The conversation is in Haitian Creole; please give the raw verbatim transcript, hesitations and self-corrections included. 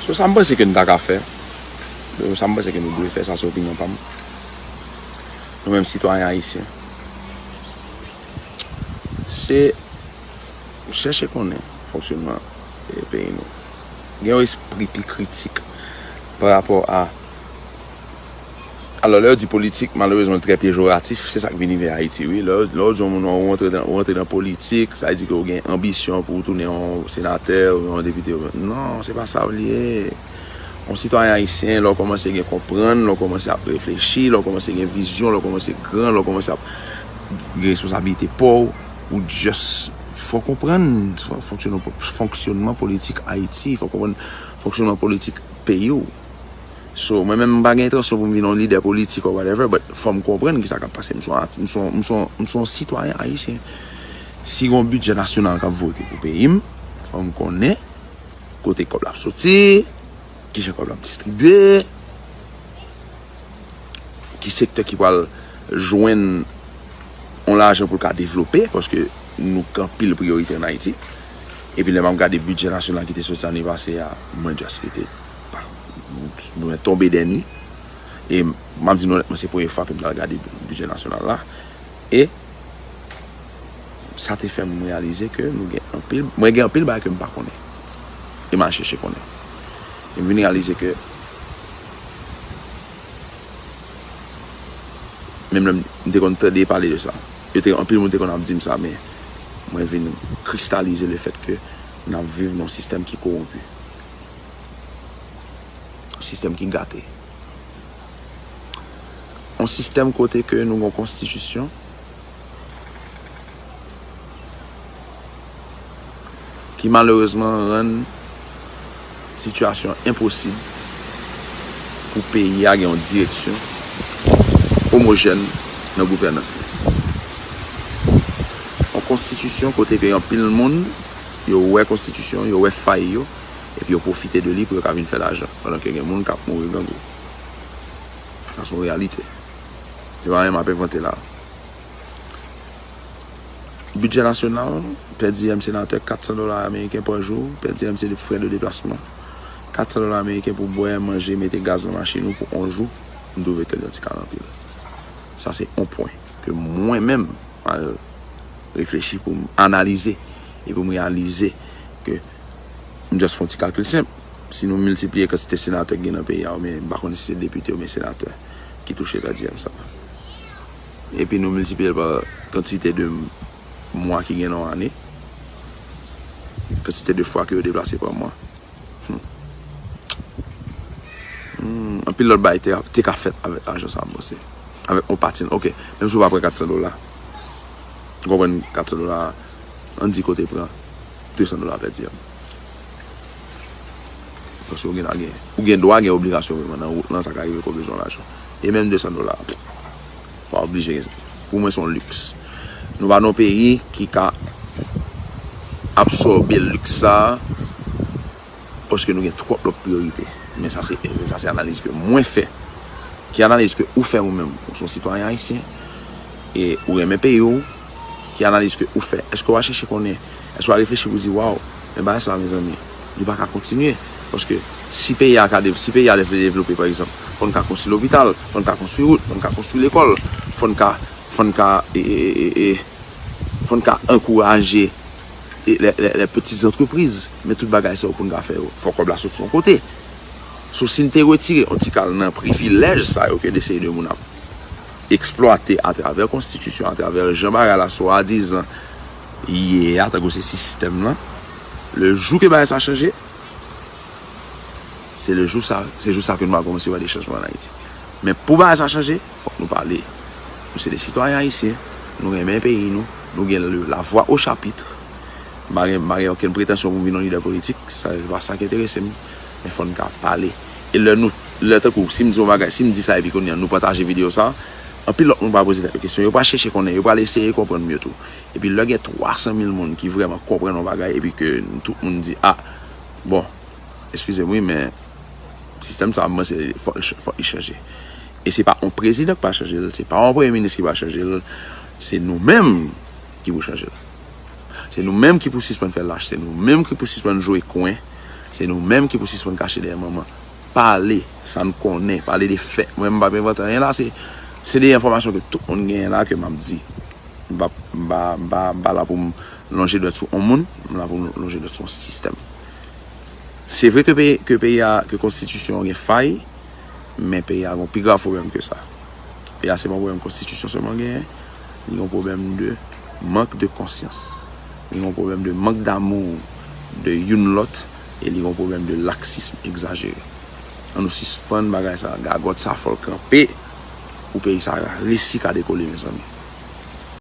So, sa m panse ke nou ta ka fè, sa m panse ke nou dwe fè, sa se opinyon pa m, nou menm sitwayen ayisyen, se chèche konnen fonksyonman, e, peyi nou. Gen yon espri pi kritik pa rapò a Alò, lè yo di politik, malerezman, trè pejoratif, se sa k vin rive Ayiti, wi. Lè, lè yo di yon moun, ou rantre nan, ou rantre nan politik, sa vle di ke ou gen anbisyon pou ou tounen yon senatè, ou yon depite. Non, se pa sa l ye. Yon sitwayen ayisyen, lè w kòmanse gen konprann, lè w kòmanse ap reflechi, lè w kòmanse gen vizyon, lè w kòmanse gran, lè w kòmanse ap gen responsablite pa w, ou just, fò w konprann fonksyonman, fonksyonman politik Ayiti, fò w konprann fonksyonman politik peyi w. So, mwen menm, m pa gen entansyon pou m vin yon lidè politik or whatever, but fò m konprann kisa k ap pase. M se yon ati-, m se yon, m se yon, m se yon sitwayen ayisyen. Si gen yon bidjè nasyonal k ap vote pou peyi m, fò m konnen kote kòb la ap soti, kijan kòb la ap distribye, ki sektè ki pral jwenn yon lajan pou l ka devlope, paske nou gen anpil priyorite ann Ayiti. Epi lè m ap gade bidjè nasyonal ki te soti ane pase a, mwen just rete, pa, mwen tonbe dènye. E m ap di nou onètman, se premye fwa ke m t al gade bidjè nasyonal la. E sa te fè m reyalize ke nou gen anpil, mwen gen anpil bagay ke m pa konnen. E m al chèche konnen. E m vin reyalize ke menm lè m te konn tande pale de sa, yo te, anpil moun te konn ap di m sa, men mwen vin kristalize le fèt ke n ap viv nan yon sistèm ki kowonpi. Yon sistèm ki gate. Yon sistèm kote ke nou gen yon konstitisyon ki malerezman rann sitiyasyon enposib pou peyi a gen yon direksyon omojèn nan gouvènans li. Yon konstitisyon kote ke anpil moun, yo wè konstitisyon, yo wè fay yo, epi yo pwofite de li pou yo ka vin fè lajan, pandan ke gen moun k ap mouri grangou. Sa se yon reyalite. Se pa anyen m ap envante la. Bidjè nasyonal, pèdi yon senatè, kat san dola ameriken pa jou, pèdi yon se frè de deplasman, kat san dola ameriken pou bwè, manje, mete gaz nan machin ou pou yon jou, m twouve ke l yon ti kal anpil. Sa se yon pwen ke mwen menm, m al reflechi, pou m analize, e pou m reyalize ke m just fè yon ti kalkil senp. Si nou miltipliye kantite senatè ki gen nan peyi a, oubyen m pa konnen si se depite oubyen senatè ki touche pèdi sa. Epi nou miltipliye l pa kantite de mwa ki gen nan yon ane, kantite de fwa ke yo deplase pa mwa. Hmm. Hmm, anpil lòt bagay te, te ka fèt avèk lajan sa a, m panse. Avèk yon pati, ok, menm si w pa pran kat san dola. Ou konprann, kat san dola, ann di ke w te pran de san dola pèdi a. Paske ou gen, gen, ou gen dwa, gen obligasyon vreman nan wout lan, sa ka rive ke w bezwen lajan. E menm de san dola, pa oblije gen. Pou mwen, se yon liks. Nou pa nan yon peyi ki ka absòbe liks sa a, paske nou gen twòp lòt priyorite. Men sa se, sa se analiz ke mwen fè. Ki analiz ke ou fè ou menm? Ou se yon sitwayen ayisyen, e ou renmen peyi w, ki analiz ke ou fè? Èske w al chèche konnen? Èske w al reflechi pou di, waw, men bagay sa, mezanmi, li pa ka kontinye? Paske si peyi a ka dev-, si peyi a vle devlope, pa egzanp, fò n ka konstwi lopital, fò n ka konstwi wout, fò n ka konstwi lekòl, fò n ka, fò n ka, e, e, e, e, e, fò n ka ankouraje, e, les, les, les petites entreprises. Men tout bagay sa yo pou n ka fè yo, fò kòb la soti yon kote. So, si n te retire yon ti kal nan privilèj sa yo ke de seri de moun ap eksplwate atravè konstitisyon, atravè jan bagay la swadizan ye a, tankou se sistèm lan, le jou ke bagay sa chanje, se le jou sa, se jou sa ke nou va kòmanse wè de chanjman ann Ayiti. Men pou bagay sa chanje, fòk nou pale. Nou se de sitwayen ayisyen, nou renmen peyi nou, nou gen le, la voix au chapitre. M pa gen, m pa gen okenn pretansyon pou m vin yon lidè politik, sa se pa sa ki enterese m. Men fò n ka pale. E lè nou, lè tankou, si m di yon bagay, si m di sa epi kounye a nou pataje videyo sa, anpil lòt moun pral poze tèt yo kesyon, yo pral chèche konnen, yo pral eseye konprann mye tou. Epi lè gen twa san mil moun ki vrèman konprann yon bagay epi ke tout moun di, a, bon, eskize m wi, men sistèm sa a, m panse fòk, fòk li chanje. E se pa yon prezidan ki pral chanje l, se pa yon premye minis ki pral chanje l, se nou menm ki pou chanje l. Se nou menm ki pou sispann fè lach, se nou menm ki pou sispann jwe kwen, Se nou menm ki pou sispann kache dèyè manman. Pale sa n konnen, pale de fèt. Mwen, m p ap envante anyen la, se, se de enfòmasyon ke tout moun genyen la ke m ap di. M pa, m pa, m pa, m pa la pou m lonje dwèt sou yon moun, m la pou m lonje dwèt sou yon sistèm. Se vre ke peyi, ke peyi a, ke konstitisyon an gen fay, men peyi a gen yon pi grav pwoblèm ke sa. Peyi a se pa yon pwoblèm konstitisyon sèlman genyen, li gen yon pwoblèm de mank de konsyans. Li gen yon pwoblèm de mank damou de youn lòt, e li gen yon pwoblèm de laksism egzajere. An nou sispann bagay sa, gagòt sa fò l kanpe pou peyi sa resi ka dekole, mezanmi.